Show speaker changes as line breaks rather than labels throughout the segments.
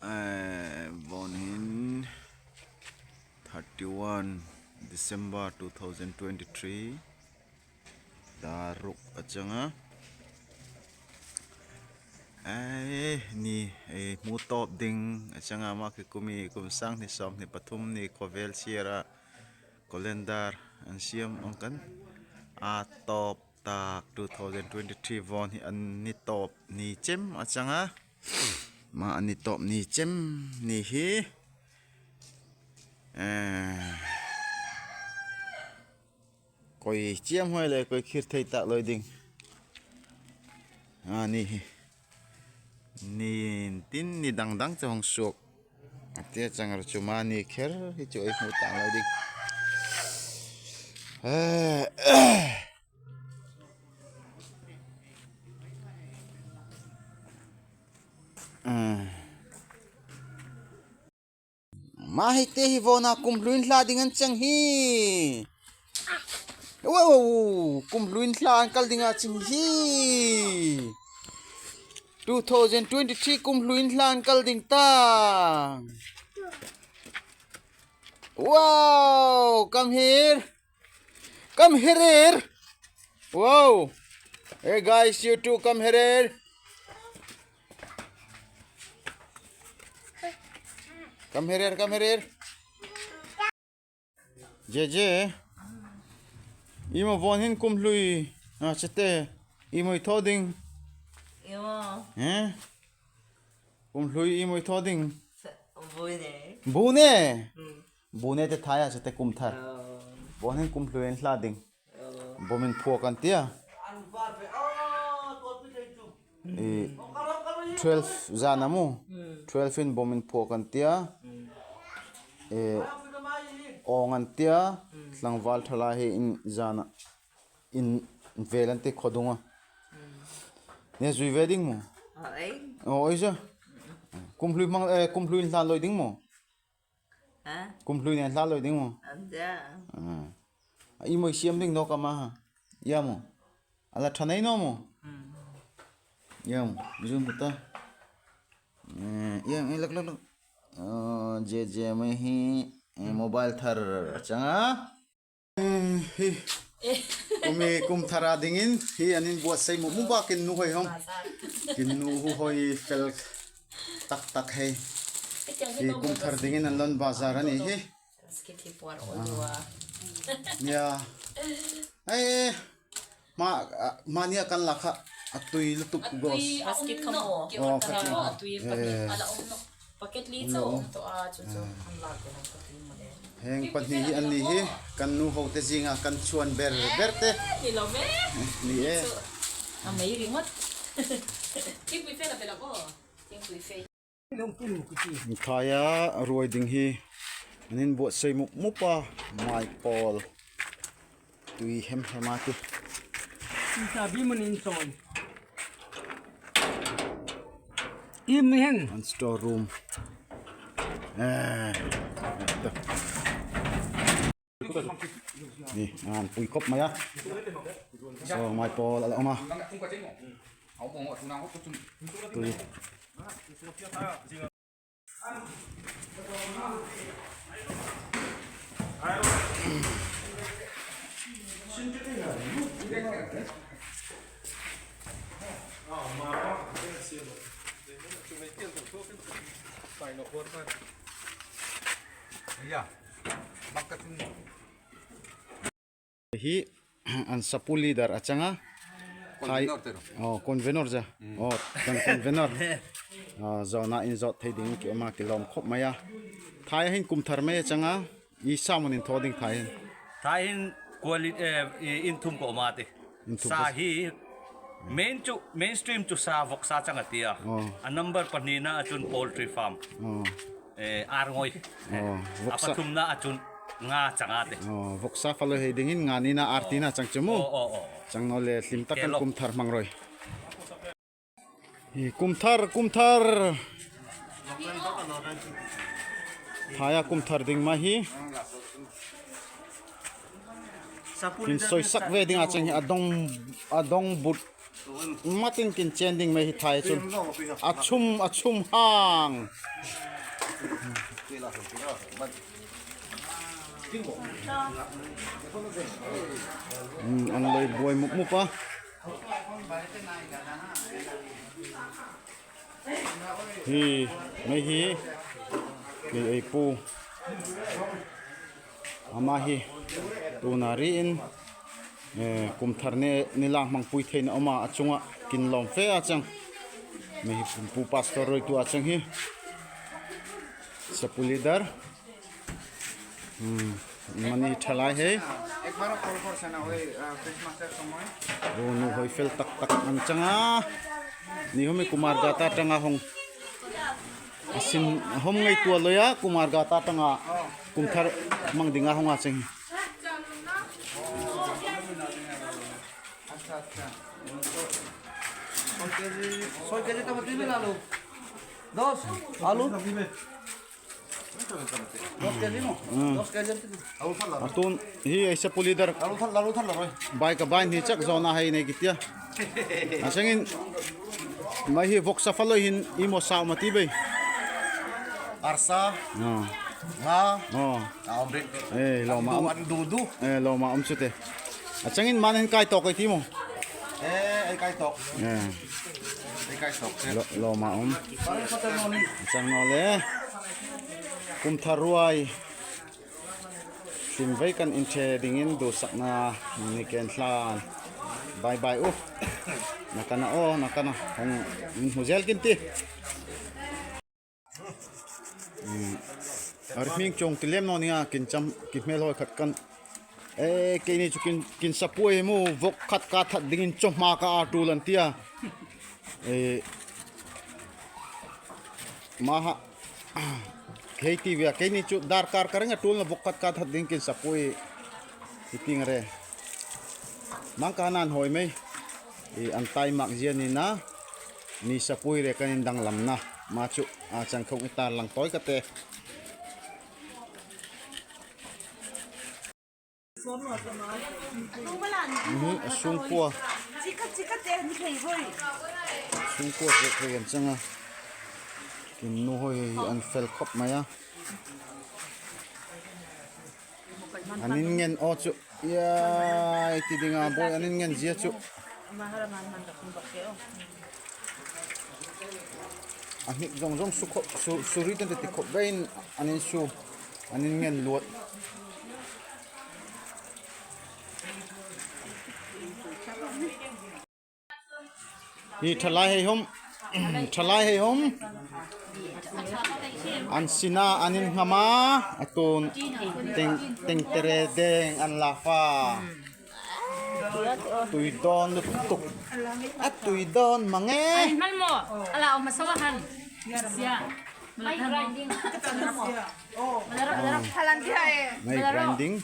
Ehh vawn 31 December 2023 dar ruk atanga eee ni hei hmu tawp ding atanga mah khi kumi kum sanghnih sawmhnih pathum ni khawvel chhiara calendar an siam ang kan a tawp tak 2023 vawn hi an ni tawp ni chem atanga mahni tawp ni chem ni hi ehh kawi chiam huai leh kawi khir thei tak lawi ding a ni hi ni tin ni dang dang chu hawng suak a tia chang rawh chu mahni kher hi chu ei hmuh tak lawi ding ehh. Mah hei te hi vawn ah kum hluin hla ding an cheng hi wow kum hluin hla an kal ding ah cheng hi 2023 kum hluin hla an kal ding ta wow come here Come here. Wow. Hey guys, you two come here. Come here, come here. Je je. Imo von hin kum hlui. Ah chete. Imo i tho ding.
Imo.
Eh? Kum hlui imo i tho ding.
Bune.
Bune. Bune te thai ah chete kum thar. Bon hin kum hlui an hla ding. Bom in phuak an tia. I 12 zan amu. 12 in bom in phuak an tia. E ong an tia. Tlangval thalai hi in zan ah in vel an ti khodung a. Ne zui ve ding mu. Oi cha. Kum hlui hmang kum hlui in hlan loi ding mu. Kum hlui nen hla loi ding mu. I moi siam ding no kama ha. Ya mu. Ala thanai no mu. Ya mu. Zoom ta. Ya lak lak lak. Je je mai hi mobile thar changa. Hi kumi kum thara dingin hi an in buatsaih mup mup a kin nu hawi hawng kin nu hu hawi fel tak tak hei hi kum thar dingin an lawn bazar a nih hi nia hei hma mahnia kan la kha a tui lutuk gos aw kha Heng pahnih hi an ni hi kan nu ho te zinga kan chhuan ber ber te ni e. Thaia ruai ding hi an inbuatsaih mup mup a maipawl tui hem hem a te. An store room ehh ni an pui khawp mai a saw maipawl a la awm a tui. Hi an sapu leader a chang a khai aw convenor ja aw kan convenor zawhna in zawt thei ding ki awm a ki lawm khawp mai a thai ah hian kum thar mai a chang a i samun in thaw ding thai hian
thai hin quality in thum ko ma te sa hi main chu mainstream chu sa vok sa chang atia a number pahnih na achun poultry farm ar ngoi a pathum na achun nga changa te
voksa falo hei ding in nga ni na ar ti na chang chumu chang no le hlim tak kan kum thar mang roi hi kum thar kum thar thaya kum thar ding ma hi in soi sak ve ding a chang hi adong adong but. Matin kin chen ding mai hi thai chun a chhum a chhum hang. An lei buai mup mup a. Hi mai hi kei ei pu ama hi tuna riin kum thar ne nila hmang pui theihna a awm a a chunga kin lawm fe a chang hei hi pu pastor rawi tu ah chang hi sapu leader mani tha lai hei aw nu hawi fel tak tak an chang a ni hawm hi kumar gata atanga hawng a sin hawm ngei tuah lawi a kumar gata atanga kum thar hmang ding a hawng a cheng hi. A tun hi ei se pulidar bike a bain hi chak zawna hei nei kitia a sengin mai hi vawksa faloi hin emaw sa awm a ti bei
arsa nga a awm rih
eh lawma
du an du du
eh lawma awm chu te a changin man hin kai tawk ei ti maw
eh ei kai tawk
eh
ei kai tawk
lawma awm chang no le kum thar ruai hlim vei kan inthe dingin duhsakna ni ken hlan bye bye u nakana aw nakana hong min hmu zel kin ti ar hming chawng ti lem lo nia kin cham ki hmel hawi khat kan e keini chu kin kin sapuai mu vawk khat ka that dingin chawhma ka ar tul an tia e maha hei ti ve a keini chu darkar ka ring a tul na vawk khat ka that ding kin sapuai ti ting re mangka nan hawi mai e an tai mak zia ni na mi sapui re kan in danglam na ma chu a changkhawng i tar lang tawi ka te. A chhungkua chhungkua te thei an chang a tin nu ho hi an fel khawp mai a an in ngen aw chu iai ti ding a bawi an in ngen zia chu. A hnik zawng zawng su khawp su suri te ti khawp veiin an in su an in ngen luat. Hi thalai hei hawm thalai hei hawm an sina an in ngham a a tun teng tengtere deng an la fa tui dawn lutuk a tui dawn mang e. May grinding.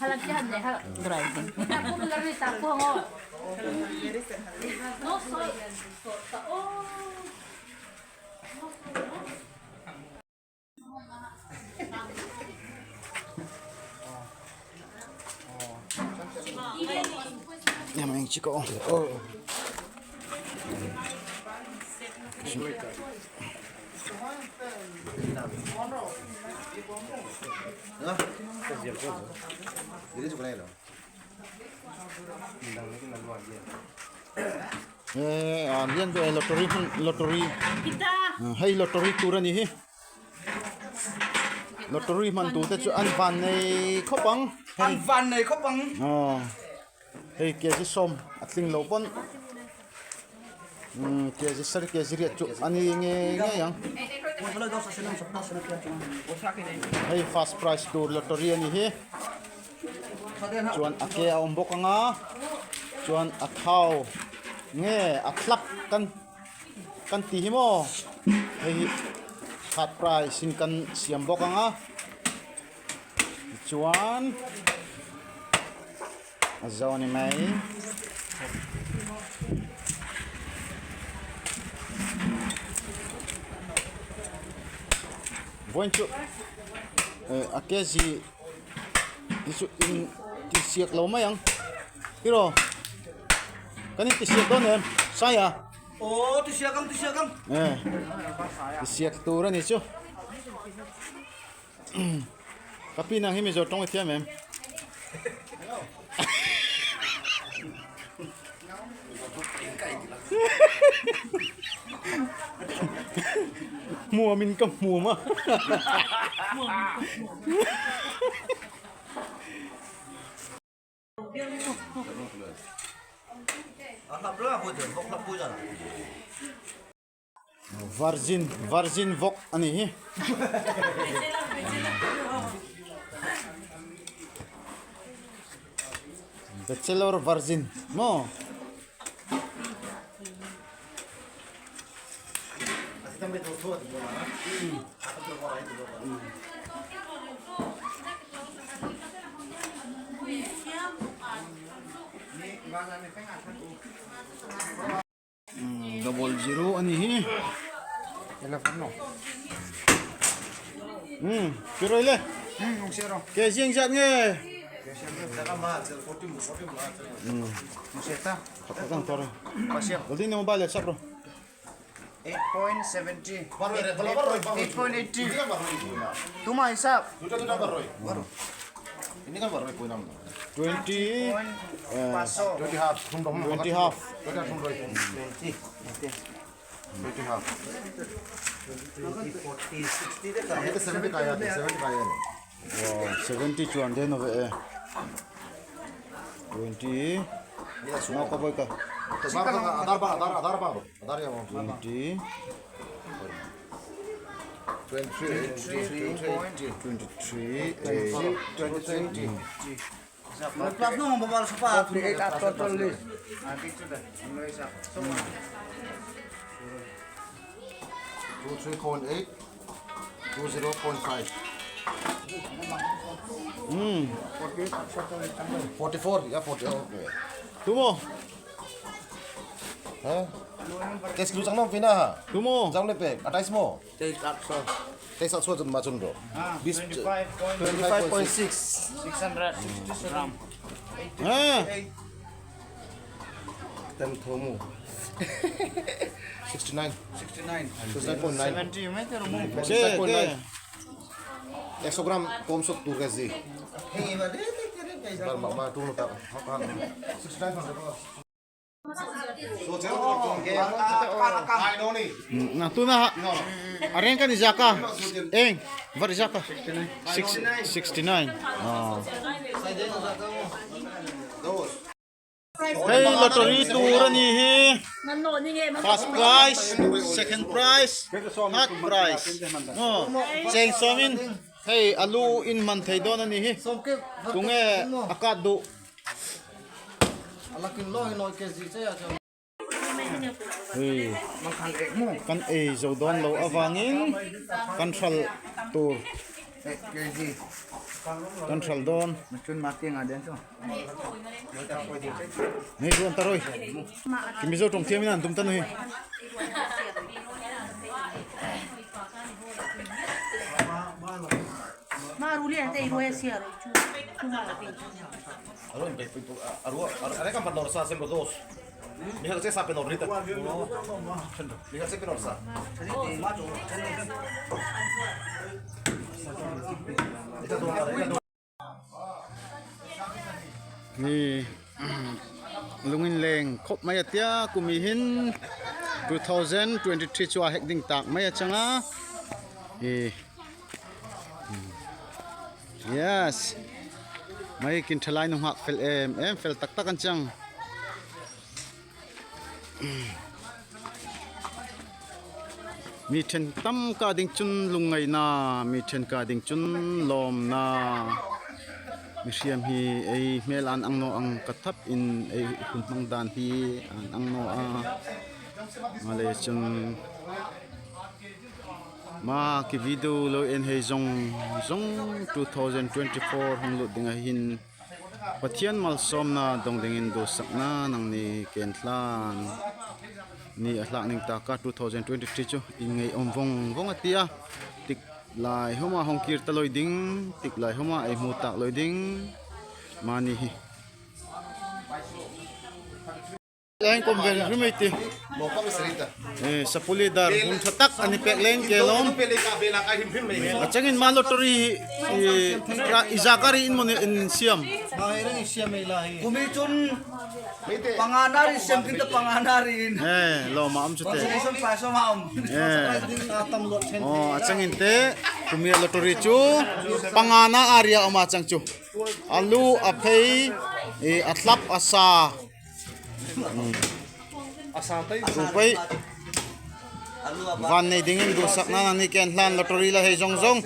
Yan ang chiko. Oh. Eh, a lian ve lottery hmun lottery hei lottery tur a ni hi lottery hman tur te chu an van nei khawp ang
an van nei khawp ang
Hei kg sawm a tling lo pawn umm kg sarih kg riat chu a ni ngei ngei ang hei first prize tur lottery a ni hi chuan a ke a awm bawk ang a chuan a thau nge a thlap kan kan tih hi maw hei hi third prize in kan siam bawk ang a tichuan. A zo ni mai. Vawiin chu a kg hi chu in tihsiak lo mai ang tiraw kan in tihsiak dawn em? Saia.
Aw ti siak ang ti siak ang.
Eh. Ti siak tur ani chu. Ka pi nang hi Mizo tawng i thiam em? Hmuam in ka hmuam a. Virgin virgin vawk a ni hi. Bachelor virgin maw. Double zero a ni hi. Um piroi le. Ke zing zat nge. Kang tor. Goldi ni mobile sap ro.
8.70 8.80 Tuma hisap.
Ini kan baru poin enam.
20
Paso.
20 half.
20 half.
20 20 half.
40 60 de
Ini 70 kaya, 70 kaya ni.
Wow, 70 chuan den ove e. 20 Mau ka boy ka.
Adar ba, adar, adar ba, adar ya mau.
20
23,
23 8
23,
Plus no mobile sofa.
48 at total list.
23.8, 20.5. 44, ya 40. Okay.
Tumo,
Ha? Tes kilo chang pina ha.
tumo.
Jang le pek, 28 mo.
800.
23 800 jun ma chun ro.
25.6.
660 gram.
Eh,
Tem thomu. 69.
69.
69.9.
70 you made it.
ke ke.
100 gram kom sok tur gazi. Bar ma ma tu no ta. 69
Na tu na. Areng kan izaka. Eng, var izaka. 69. Ah. Hey, lottery tur ani hi. First prize, second prize, third prize. Oh, cheng somin. Hey, alu in man thei don ani hi. Tunge akat du. Hey, kan ei zo don lo awangin kan thal tur
kg.
kan thal don
Machun mati nga din so.
nei chuan taroi kimi zo tong thiam in an tum tan hi Ni lungin leng khop mai atia kumi hin 2023 chua hek ding tak mai achanga e yes mai kin thalai nu hak fel em em fel tak tak an chang mi then tam ka ding chun lungai na mi then ka ding chun lom na mi hriam hi ei hmel an ang no ang ka thap in ei hun hmang dan hi an ang no a male chun ma ki video lo en hei zong zong 2024 hong lu dinga hin Pathian malsawm na dawng dingin duhsakna nang ni ken tlan ni a hlak ning taka 2023 chu in ngei awm vawng vawng a tia tik lai hawma hawng kir ta lawi ding tik lai hawma ei hmu tak lawi ding mahni hi. Leng kawm ve ri mai ti. Sapuli dar hmun tha tak ani pek leng ke lawm. A changin ma lottery hi izakari in mawni in siam.
Kumi chun panganari siam kinta panganari in.
Eh lawm a awm chu te. Eh a changin te kumi lottery chu pangana area awm a chang chu. Alu a phei a thlap a sa. Rupai van nei dingin duhsak nan ani ken hlan lottery la hei zawng zawng.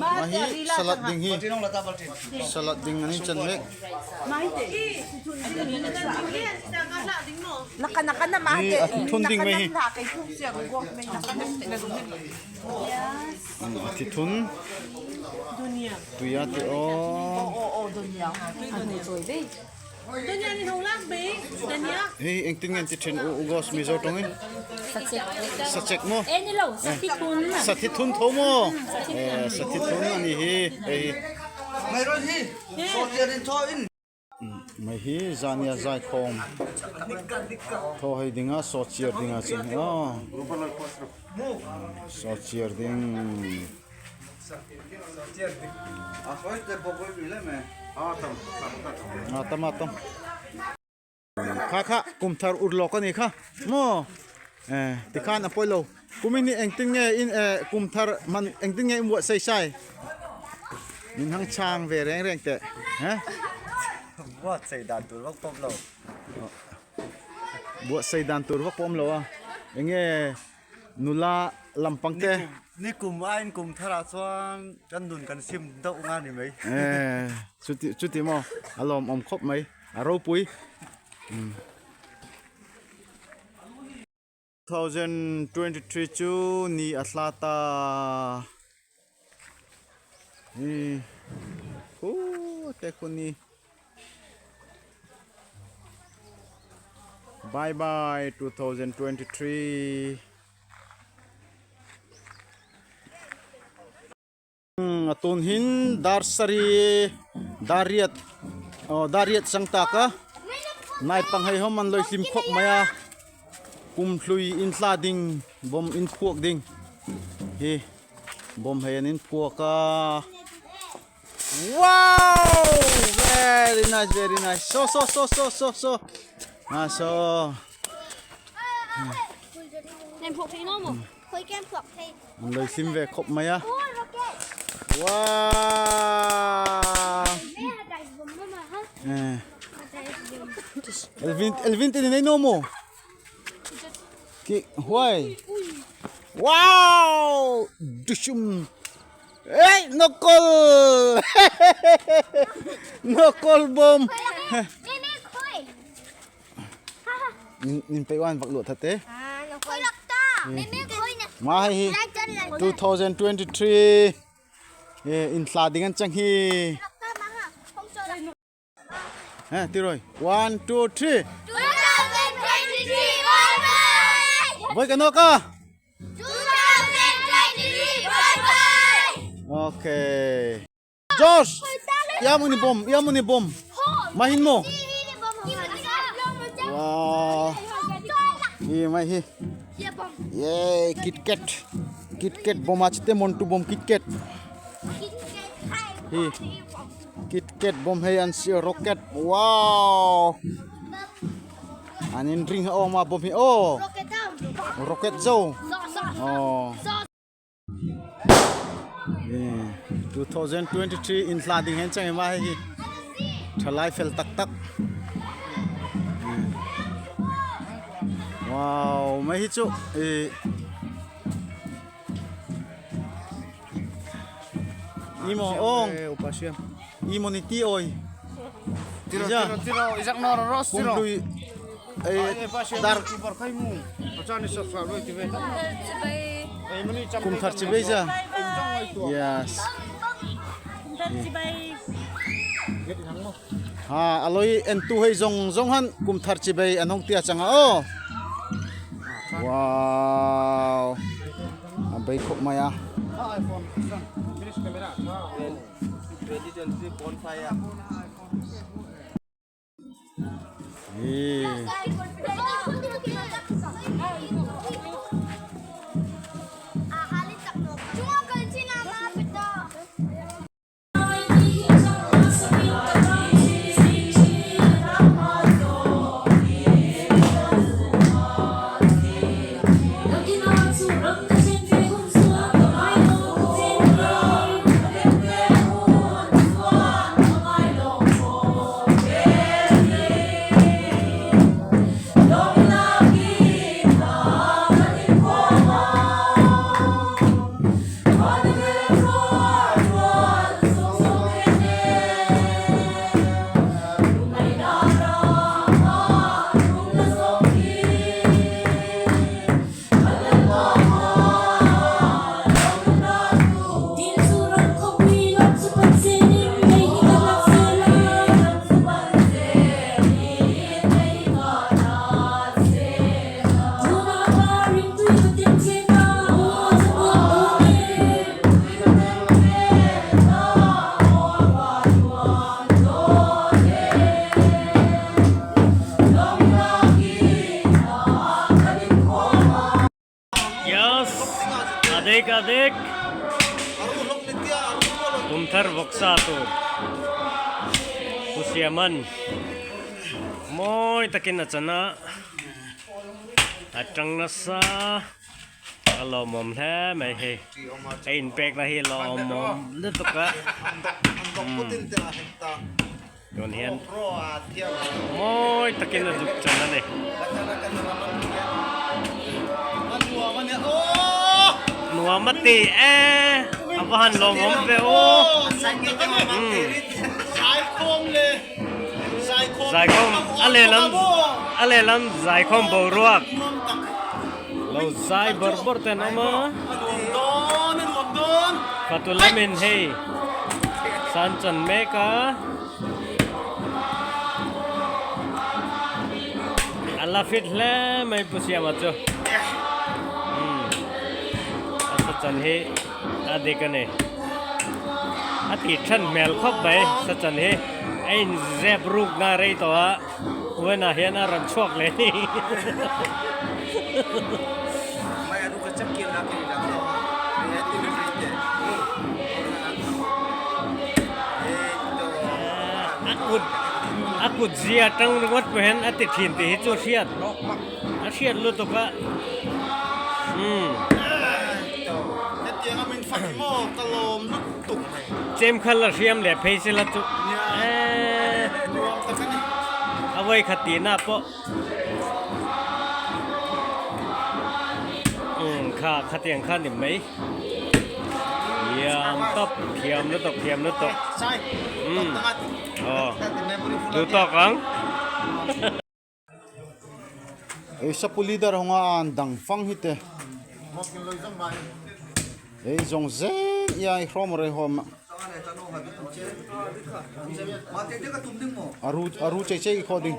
Mah hi salad ding hi salad ding ani chan mek. Hi a thun ding mai hi. A thi thun tui a ti aw. Hei engtin nge an ti thin u Ugos Mizo tawngin sachek maw sathi thun tho maw sathi thun a ni hi hei hi. Mai hi zania zaikhawm thaw hei dinga saw chiar dinga ching hi aw saw chiar ding a tam a tam kha kha kum thar ur lawk a ni kha maw eh tikhan a pawi lo kum in hi engtin nge in eh kum thar man engtin nge i muah sai sai min hang chhang ve reng reng teh eh
buat sei dan tur vak pawm lo
buat sei dan tur vak pawm lo a enge nula lampang te
ni kum aiin kum tharah chuan kan nun kan sim deuh nga ni mai
eh chuti chuti maw a lawmawm khawp mai a ropui. 2023 chu ni a hla ta hi hu te khu ni bye bye 2023 A tun hin dar sarih dariat aw dariat sang tak a naipang hei hawm an lo hlim khawp mai a kum hlui in hla ding bawm in phuak ding hi bawm hei an in phuak a wow very nice very nice so so so so so so a so An lo hlim ve khawp mai a. Wow! Eh. Elvin Elvin tin nei no mo. Ki huai. Wow! Dushum. Hey, nokol. Nokol bom. Nin pe wan vak luah that e. Ma hei hi 2023 in thla ding an chang hi. Ha ti rồi. 1 2 3.
2023 bye bye.
Voi ka no ka.
2023 bye bye.
Okay. Josh, ya mo ni bom, ya mo ni bom. Mahin mo. Wow. Hi mai hi. Ye KitKat. KitKat bom achite Montu bom KitKat. Hi. KitKat bom hei an si rocket. Wow. An in ring ha ma bom hi oh. Rocket zo. Oh. 2023 in hla ding hen chang ma hei hi thalai fel tak tak wow mai hi chu e imo ong imo ni ti oi
Tiro tiro tiro izak nor ros tiro.
Dar kum thar chi bei ja. Yes. Ha aloi en tu hei zong zong han kum thar chi bei an hong tia changa o. Wow. A bei khop mai a.
Yes, adek adek. Kumthar vawksa tur Pu Siaman mawi takin a chan a, a tang nasa a lawmawm hle mai hei a inpekna hi lawmawm lutuk a tun hian mawi takin a zuk chan a ni. Nuam a ti e a va han lawmawm ve u. Zaikhawm a lehlam a lehlam zaikhawm boruak lo zai bawrh bawrh te an awm a fatu lamin hei san chan mek a a la fit hle mai Pu Siama chu umm a sa chan hi a dik a ni a tih then hmel khawp mai sachan hi a inzep ruk na rei tawh a uena hian a rawn chhuak leh ni a kut a kut zia tang ringawt pawh hian a ti thin tih hi chu hriat A hriat lutuk a. Umm.
Hetiang a min fak maw ka lawm lutuk.
Chem kha la hriam leh phei se la chu. Eee.
Nuam tak a ni.
A vawi khat tihna pawh. Umm kha khatiang kha ni mai. Thiam tawp thiam lutuk thiam lutuk. Umm. Aw. Duh tawk ang.
Ei sapu leader ho nga an dang fang hi te ei zawng zel ia i hrawm rei ho a ru a ru chei chei khaw ding.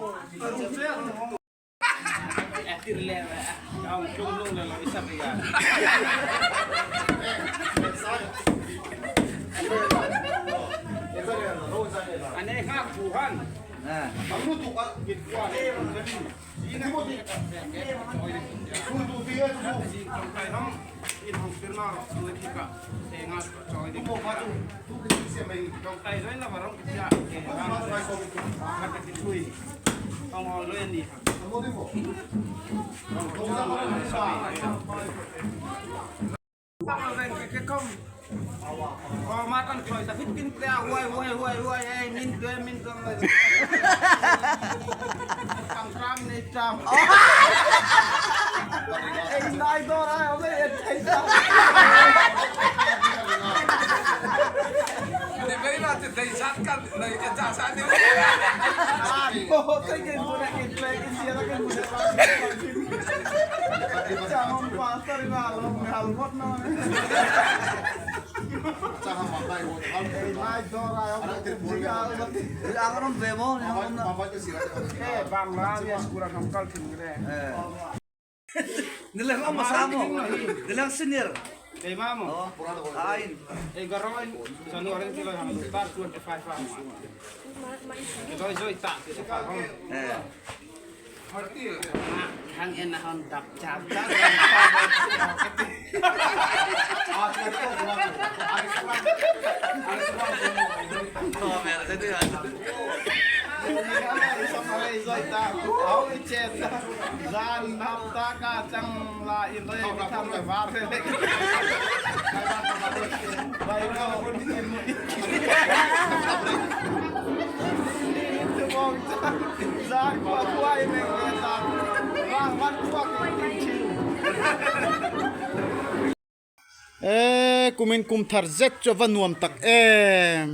E kumin kum thar zet chu a va nuam tak em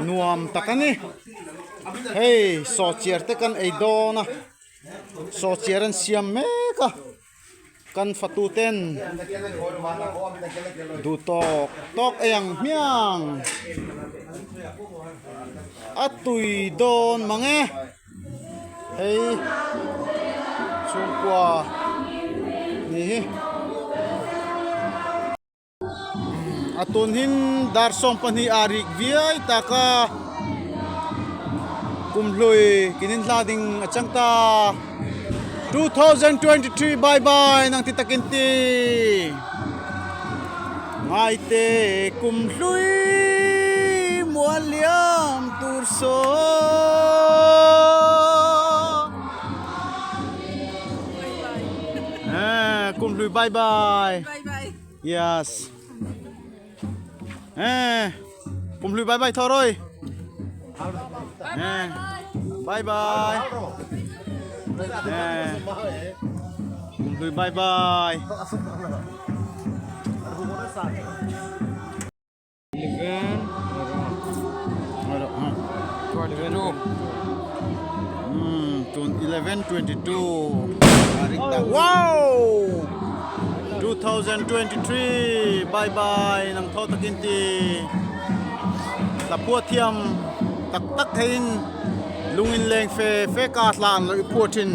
nuam tak a ni hei sawhchiar te kan ei dawn a sawhchiar an siam mek a kan fatu ten duh tawk tawk ei ang hmiang a tui dawn mang e. Hei chhungkua ni hi a tun hin dar 12 a rik viai tak a kumhlui kinin hla ding a chang ta 2023 bye bye nang ti takin ti ngaite kumhlui mual liam tur saw Eh, kumhlui bye bye.
Bye bye.
Yes. Eh, kumhlui bye bye thôi rồi. Eh, bye bye. Eh, kumhlui bye bye. Tun 11:22 wow 2023 bye bye nang tho takin ti hlaphuah thiam tak tak theiin lungin leng fe fe ka hlan lo i phuah thin.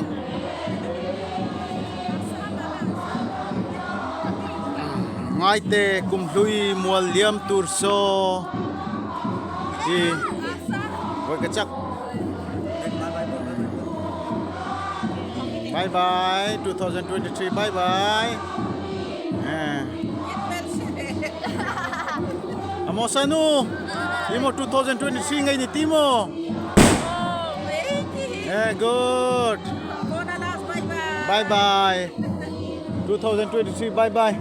Ngaite kumhlui mual liam tur saw hi vawi ka chak bye bye 2023 bye bye amo sanu imo 2023 ngai ni timo eh good bye bye 2023 bye bye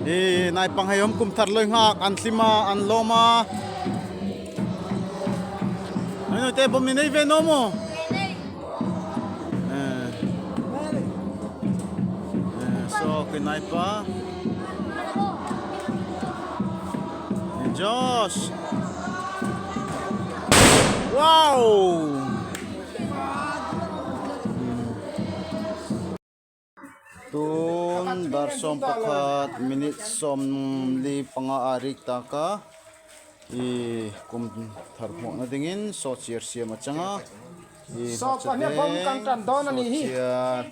e nai pang hai om kum thar loi ngak an hlima an loma ai noi te bom ni nei ve no mo so cái nai pa Josh wow Tun dar 11 minute 45 a rik tak a ih kum thar hmuhna dingin sawhchiar siam a chang a ih hmarcha te sawhchiar.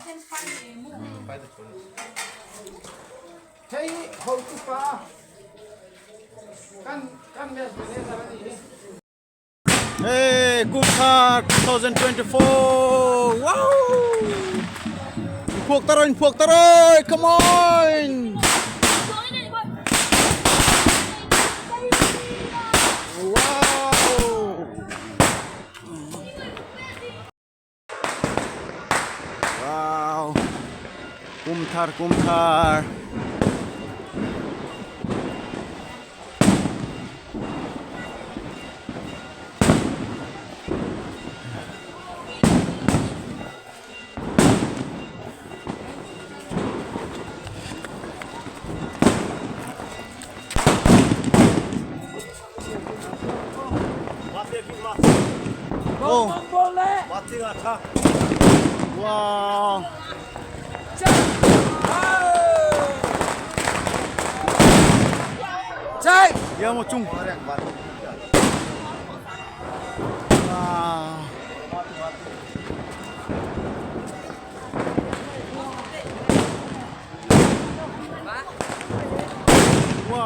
Hey, Kumthar 2024. Wow! Phuak taroi, phuak taroi. Come on. Wow. Wow. Kumthar, Kumthar. Oh. Wow.
Chạy.
Ya mo chung. Wow.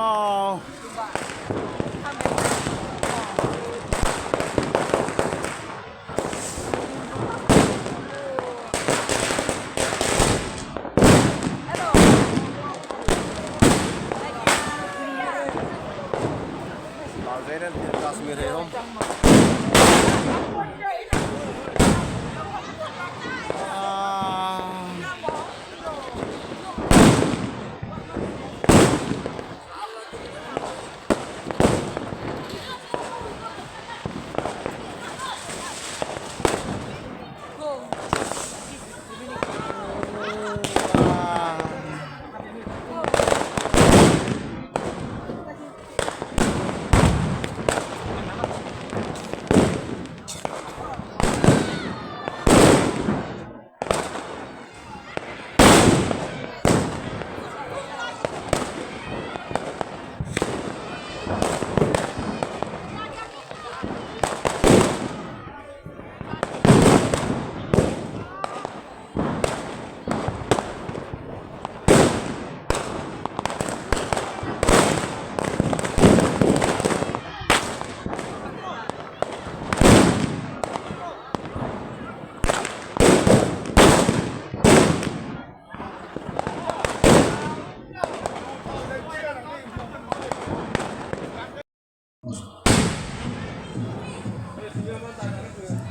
Wow.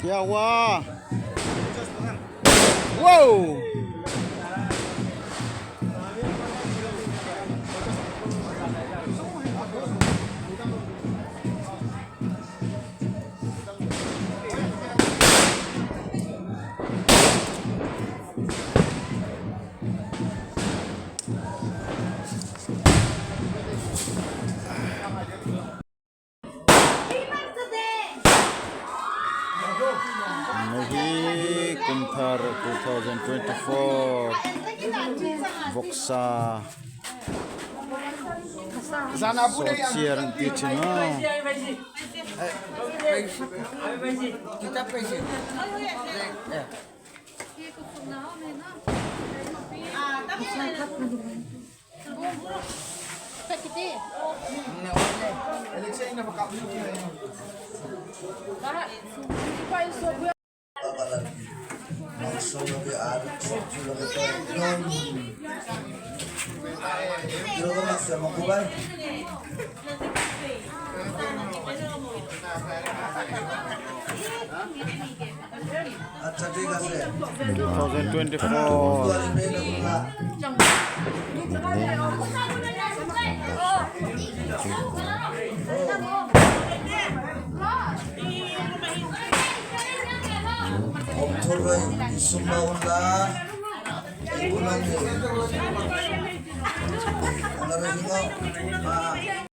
क्या हुआ? Wow! Hei hi kumthar 2024 vawksa sawhchiar an ti thin a. 2024.